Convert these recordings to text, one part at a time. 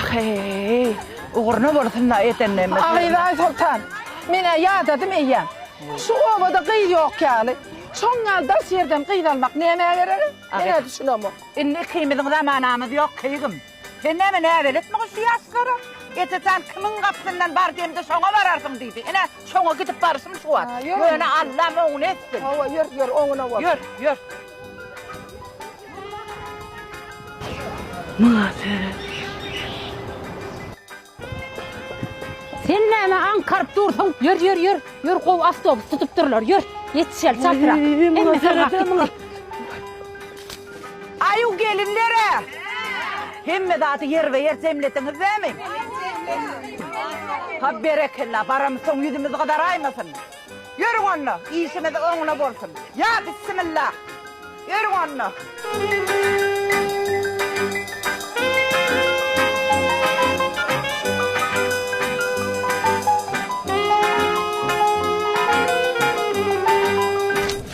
Wah-eý, ugruna bolsun-da edenlerimiz. Agyz Aýsoltan, men-ä ýadadym eýýäm. Şu obada gyz ýok ýaly. Şoň ýaly daş ýerden gyz almak nämä gerek? Men-ä düşünemok. Indi ikimiziň zamanamyz ýok, keýgim. Sen näme näbeletmiň şu ýaşlara? Ejejan kimiň gapysyndan bar demde şoňa bararsyň diýdi. Ine, şoňa gidip baryşym şu wagt. Ýöne Allam oňuna etsin. Hawa, ýör, ýör, oňuna bolsun. Ýör, ýör. Muňa seret. Sen näme aňkaryp dursuň? Ýör, ýör, ýör. Ýör, gowy awtobus tutup durlar. Ýör, ýetişeli çaltrak. Hemme syrgap gitdi. Aýu gelinler-ä! Hemme zady ýerbe-ýer jemlediňiz dämi? Ha, berekella, baramyzsoň ýüzümiz gyzaraýmasyn. Ýörüň onda, işimiz oňuna bolsun. Ýa, bissimilla! Ýörüň onda.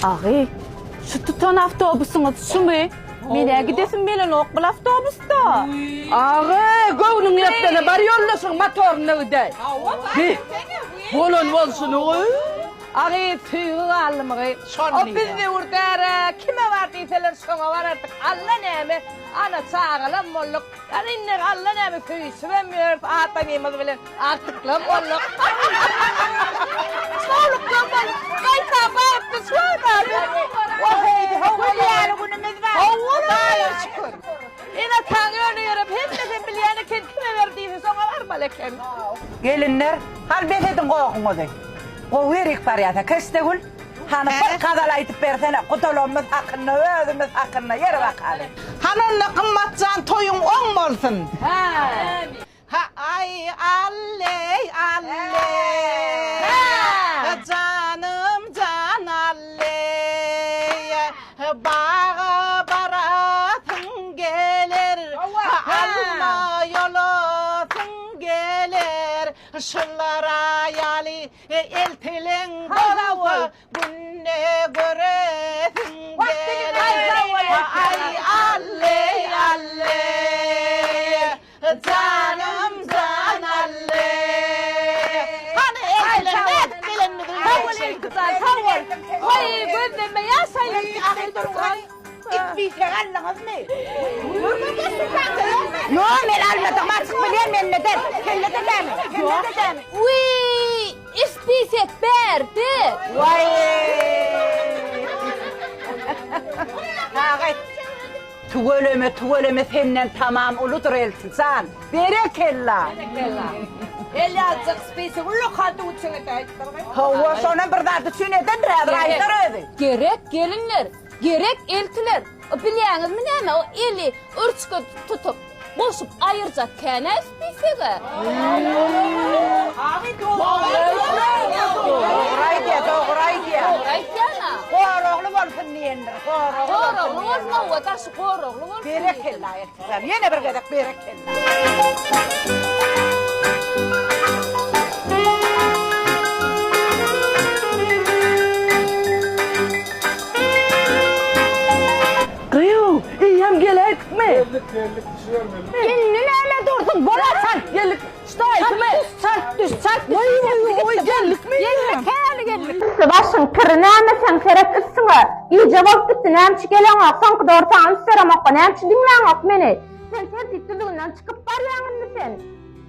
Agy, şu tutan awtobusyňyz şumy? Men-ä gidesim gelenok bul awtobusda. Agy, göwnüň ýetmese bar ýoldaşyň motorynda gidäý. Bi, bolan bolşuny-oý. Agy, söýgi galdymygy. O biz döwür däl-ä, kime bar diýseler şoňa barardyk. Alla näme, ana çagalam bolduk. Ýa indi Alla näme söýüşibem ýörüs atamymyz bilen. Agtyklam bolduk. Çoluklam bolduk. Gaýta bagtly şu wagt Wah-eý, gül ýaly günümiz bar. Hudaýa şükür. Ene-ataň ýöne ýörüp hemmesem bilýän eken, kime ber diýse şoňa barmaly eken. Gelinler, hany bes ediň gohuňyzy. Gowy ýerik barýasa, Keşdegül, hany bir gazal aýdyp bersene, gudalarymyz hakynda, özümiz hakynda, ýeri bakaly. Hany onda Gymmatjan toýuň oň bolsun. Ha aý alleý alleý Janym jan alleý Baga barasyň geler Alma ýolasyň geler Şulara ýaly elteleň bolsa Günde göresiň geler Aý alleý alleý Janym jan alle. Hany eltiler nädip gelenimizi Sag bol Eltijan sag bol. Goý gözleme ýaş aýlanyp gitdi. Itbişek aldyňyzmy? Ýok men almadym açyk bilýän mende däl. Sende-de dämi? Sende-de dämi? Wiý ispisek berdi. Waý. Tagaý. Tüweleme tüweleme senden tamam uludyr elti jan. Berekella. Berekella. El ýaljak spisek ullakan düwünçek edäýipdir. Hawa şonam bir zat üçin edendir häzir aýdar özi. Gerek gelinler, gerek eltiler. O bilýäňizmi näme o eli örçge tutup goşup aýyrjak känä spisege. Dogry aýdýa dogry aýdýa. Dogry aýtýana. Goragly bolsun diýendir. Goragly Goragly bolsun hawa daşy goragly bolsun. Berekella eltijan ýene bir gezek berekella. Gyýw, eýýäm geläýdikmi? Geldik, geldik, düşübermeli. Indi näme dursuň? Bol-a çalt. Geldik. Ştaýsymy? Çalt düş, çalt düş. Oý, oý, oý, geldikmi? Geldik, häli geldik. Üsti başyň kiri näme seň seret üstüňe. Gije bolup gitdi näme üçin geleňok soňky dogry saňa üns beremokka näme üçin diňläňok meni. Sen tertip düzgünden çykyp barýaň indi sen.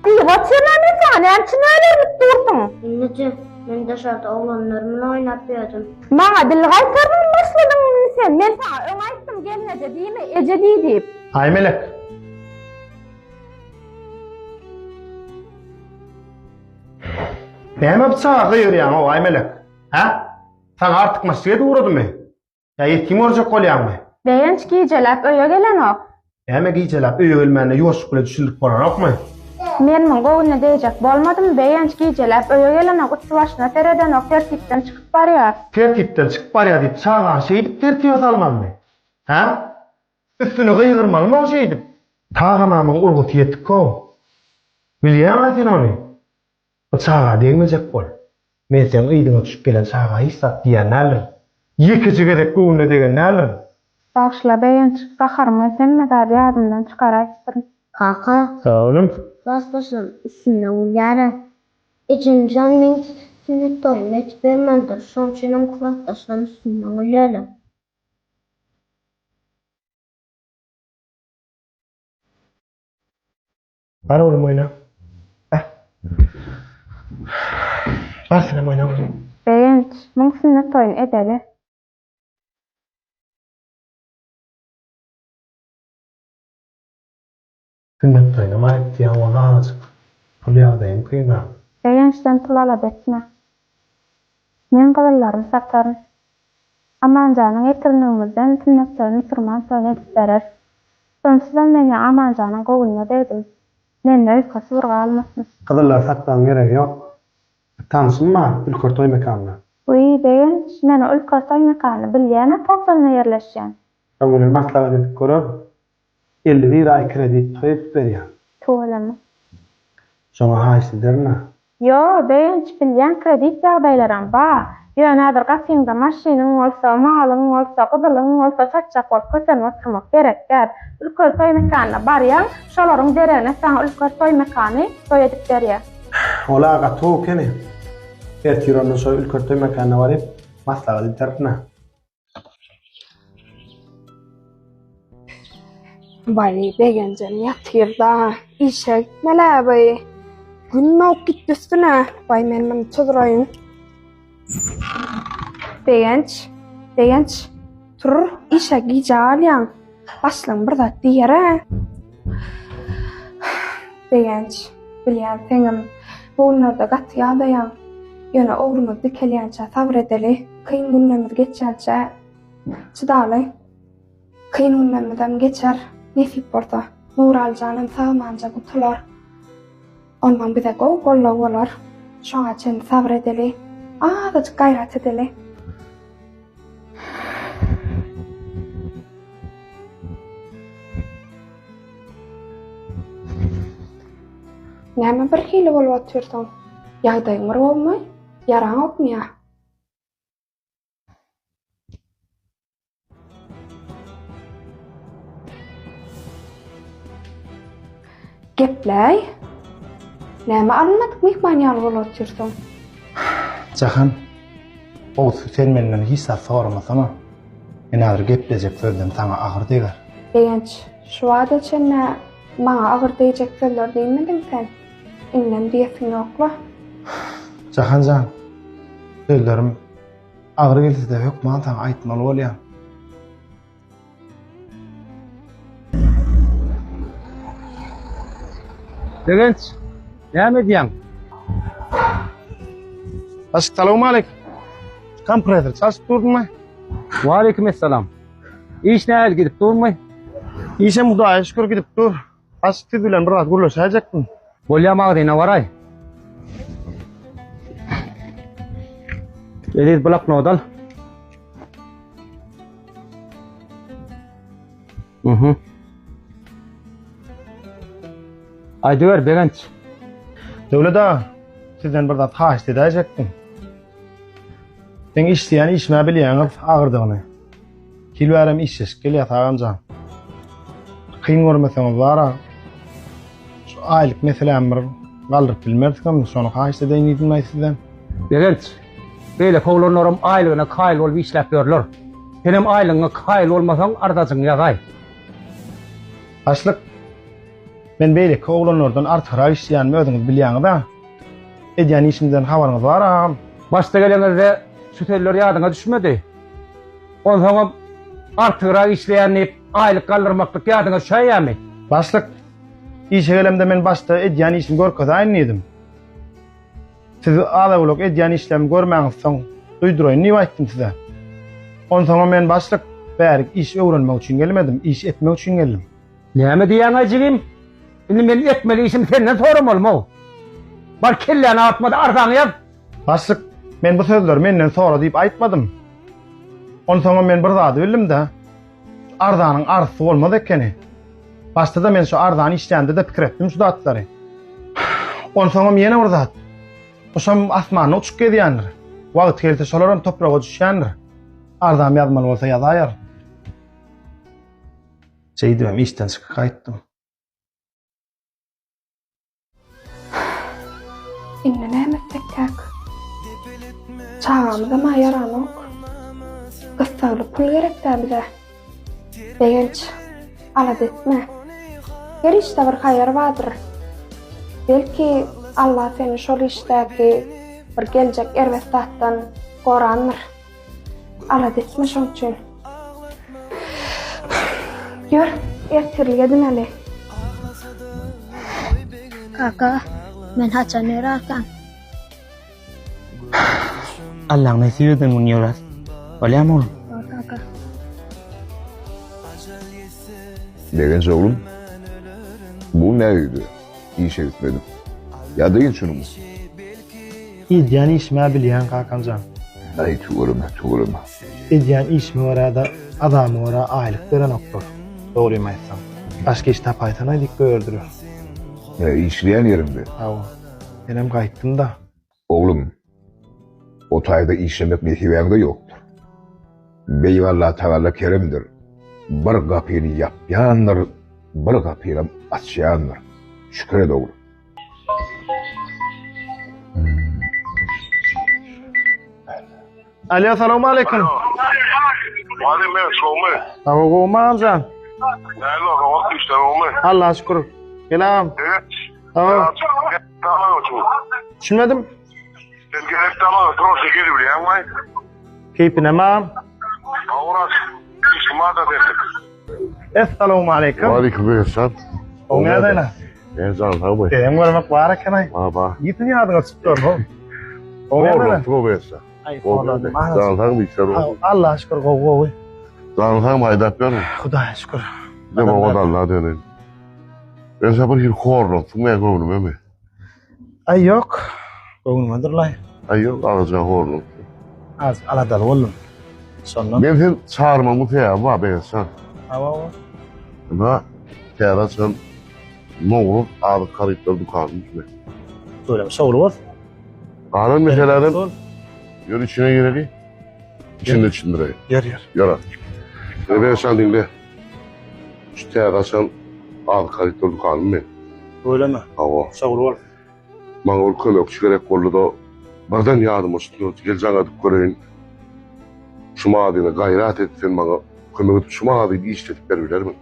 Diýip otyryn-a men saňa näme üçin ölerlip dursuň. Inije, men daşarda oglanlar bilen oýnap ýördüm. Maňa dil gaýtarman başladyň indi sen. Men saňa öň aýtdym gelneje diýme eje diý diýip. Aýmelek. Näme bu çaga gygyrýaň-ow, Aýmelek? Hä? Saňa artykmaçlyk edip ugradymy? Ýa ýetim görjek bolýaňmy? Begenç gijeläp öýe gelenok. Näme gijeläp öýe gelmände ýuwaşlyk bilen düşündirip bolanokmy? Men muň göwnüne degjek bolmadym. Begenç gijeläp öýe gelenok, üsti-başyna seredenok, tertipden çykyp barýar. Tertipden çykyp barýar diýip çagany şeýdip tertibe salmalymy? Hä? Üstüne gygyrmalymy oň şeýdip? Tagamamyň urgusy ýetik-ow. Bilýäň-ä sen ony. Bu çaga degmejek bol. Men seň yzyňa düşüp gelen çaga hiç zat diýen däldirin. Ýekeje gezek göwnüne degen däldirin. Bagyşla Begenç, gaharym gelse hemme zady ýadymdan çykaraýypdyryn. Kaka. Oglum. Klasdaşlarym üstümden gülýärä. Ejemjan meň sünnet toýumy edip bermändir, şoň üçinem klasdaşlarym üstümden gülýärler. Bar oglum oýna. Bar. Bar senem oýna oglum. Begenç, muň sünnet toýuny edeli. Sünnet toýunam aýt diýýäň ony azajyk pul ýagdaýym kynrak. Begençden pul alada etme. Men gyzyllarymy sataryn. Amanjanyň ýetirinligimizden sünnet toýuny musurman toýuny edip bereris. Şonsuzam men ýaňy Amanjanyň göwnüne degdim. Mende öýkesi bir galmasyn. Gyzyllary satmagyň geregi ýok. Bir tanşym bar, Ülker toý mekanda. Wiý, Begenç, men o Ülker toý mekanyny bilýän-ä Towsanda ýerleşýän. Şoň bilen maslahat edip görerin. 51 aý kredit toý edip berýän. Tüweleme. Şoňa haýyşt ederin-ä. Ýo, Begenç, bilýän kredit ýagdaýlaram bar. Ýöne häzir gapyňda maşynyň bolsa, malyň bolsa, gyzylyň bolsa satjak bolup kösenip oturmak gerek däl. Ülker toý mekanyna barýaň, şolaryň deregine saňa Ülker toý mekany toý edip berýär. Ol-a gaty gowy ekeni. Ertir onda şo Ülker toý mekanyna baryp, maslahat ederin-ä. Baý Begenjem ýatyr-da, işe gitmel-ä by. Gün dogup gitdi üstüne. Baý men muny tuzraýyn. Begenç, Begenç, tur, işe gijä galýaň. Başlygyň bir zat diýer-ä. Begenç, bilýän seňem bu günlerde gaty ýadaýaň. Ýöne oglumyz dikelýänçä sabyr edeli. Kyn günlerimiz geçýänçä çydaly. Kyn günlerimizem geçer, nesip bolsa. Nuraly janam sag-amanja gutular. Ondan bize gowy goldaw bolar. Şoňa çenli sabyr edeli. Azajyk gaýrat edeli. Näme birhili bolup otyrsyň? Ýagdaýyň bir gowumy? Ýaraňokmy ýa? Gepläý. Näme alynmadyk myhman ýaly bolup otyrsyň? Jahan, gowusy sen menden hiç zat soramasana. Men häzir geplejek sözlem saňa agyr deger. Begenç, şu wagta çenli maňa agyr degjek sözler diýmediň sen. Indem diýesiň ýok-la. Jahan jan, sözlerim agyr gelse-de hökman saňa aýtmaly bolýan. Begenç, näme edýäň? Assalawmaleýkim. Kompressor çalşyp durduňmy? Waleýkim essalam. Iş nähili gidip durmy? Işem Hudaýa şükür gidip dur. Aşyk siz bilen biraz gürleşäýjekdim. Bolýa magzyna baraý. Eziz bloknot al. Mhm. Aýdyber Begenç. Döwlet aga, sizden bir zat haýyşt edäýjekdim. Meň işleýän işime bilýäňiz agyrdygyny. Hil bärem işleşip gelýäs agamjan. Kyn görmeseňiz bar-a, şu aýlyk meselämi bir galdyryp bilmersiňizmi, şony haýyşt edeýin diýdim-aý sizden. Begenç, beýleki oglanlaram aýlygyna kaýyl bolup işläp ýörler. Senem aýlygyňa kaýyl bolmasaň, arzachyňy ýazaý. Başlyk, men beýleki oglanlardan artygrak işleýänimi özüňiz bilýäňiz-ä. Edýän işimden habaryňyz bar agam. Başda geleňizde şu sözler ýadyňa düşmedi. Onsoňam artygrak işleýän diýip aýlyk galdyrmaklyk ýadyňa düşäýýärmi? Başlyk, işe gelemde men başda edýän işimi görkezäýin diýdim. Siz ala-gulak edýän işlerimi görmäňizsoň duýduraýyn diýip aýtdym size. Onsoňam men başlyk, bärik iş öwrenmek üçin gelmedim, iş etmek üçin geldim. Näme diýýäň-aý jigim? Indi men etmeli işimi senden soramalymy-ow? Bar kelläni agyrtma-da arzaňy ýaz. Başlyk, men bu sözleri menden sora diýip aýtmadym. Onsoňam men bir zady bildim-de, şu arzanyň arzysy bolmaz ekeni. Başda-da men şu arzany işlände-de pikir etdim şu zatlary. Onsoňam ýene bir zat. Guşam asmanda uçup gezýändir. Wagty gelse şolaram topraga düşýändir. Arzam ýazmaly bolsa ýazaýar. Şeýdibem işden çykyp gaýtdym. Indi näme etsekkäk? Çagamyzam-a ýaranok. Gyssagly pul gerek-dä bize. Begenç, alada etme. Her işde bir haýyr bardyr. Belki, Alla seni şol işdäki bir geljek erbet zatdan gorandyr. Alada etme şoň üçin. Ýör, ertirlik edineli. Kaka, men haçan ýörärkäm? Allaň nesip eden gün ýöräs. Bolýamy oglum? Bor kaka. Begenç oglum, bu ne öýde? Işe gitmedim. Ýa dynç günümi? Edýän işimi-ä bilýäň kakamjan. Aý tüweleme, tüweleme. Edýän işime görä-de, azama görä aýlyk berenoklar. Dogrymy aýtsam. Başga iş tapaýsana diýip goýberdiler. Ýa işleýän ýeriňde? Hawa. Menem gaýtdym-da. Oglum, o taýda işlemek nesibäňde ýokdur. Beýik Allatagala keremdir. Bir gapyny ýapýandyr, bir gapynam açýandyr. Şükür et oglum. Alo, salowmaleýkim. Waleýkim gowmy? Hawa, gowmy agam jan? Näme wagt işler gowmy? Allaha şükür. Gel agam. Hawa. Düşünmedim. Sen gerek damaga troşa gelibilýäňmi? Keýpine agam. Hawa, işim bar da senlik. Essalawmaleýkim. Waleýkim esselam. Gowy ýagdaýlar? Men jan sag bol. Seni görmek bar eken-aý. Ba ba. Ýiti ýadyňa çykyp dur. Gowy ýagdaýlar? Gowy ýagdaýlar. Aý, soradım. Jan sagmy işler gowy? Allaha şükür gowy gowy. Jan sagmy aýdap ýörüň. Hudaýa şükür. Dem oňa Allah döneýin. Ben sen bir hil horlansyň men göwnüme mi? Aý ýok. Göwnüme durlaý. Aý ýok, agaja horlansyň. Az aladaly boldum. Şondan. Men sen çagyrmamyň sebäbi bar Begençjan. Hawa hawa. Ynha täze açylan Nowruz azyk harytlar dükanyny düşüne. Öylem şowly bolsun. Galan meseläden ýör içine gireli. İçinde düşündireýin. Ýör ýör. Ýör. Begençjan diňle. Şu täze açan azyk harytlar dükanymy men. Öylemi? Hawa. Şowly bolsun. Maňa bir kömekçi gerek boldy-da, birden ýadyma düşdi, gel jaň edip göreýin. Şu mazyna gaýrat et, sen maňa kömek edip şu mazyny işledip beribilermiň?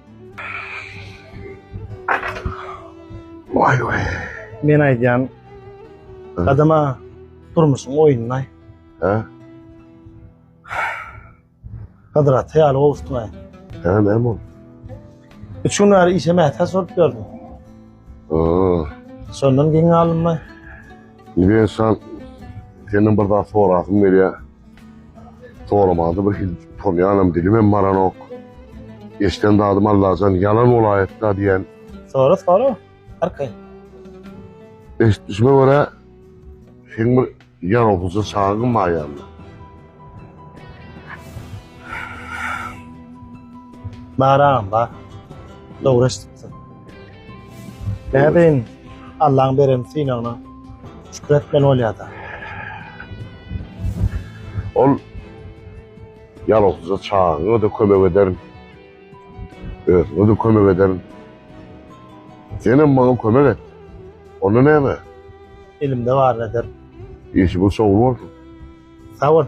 Waý waý. Men aýdýan gadama durmuşyň oýnunaý. Hä? Hydyrat hyýaly gowuşdyň-aý. Hä, näme boldy? Üç gün bäri işe mätäç bolup ýördüm. Aa. Şondan geň galdym-laý. Indi sen senden bir zat sorasym gelýär. Soramada bir hili utanýanam, dilimem baranok. Eşiden zadym Allajan ýalan bolaýatda diýen. Sora, sora. Arkaýyn. Eşitmişime görä, seň bir Ýarawsyzja çagaň bar ýaly. Bar agam bar. Dogry eşidipsiň. Nädeýin Allaň beren synagyna şükür etmeli bolýada. Ol ýarawsyzja çagaňa-da kömek ederin. Özüňe-de kömek ederin. Senem maňa kömek et. Onda näme? Elimde baryny ederin. Işimiz şowly bolsun. Sag bol.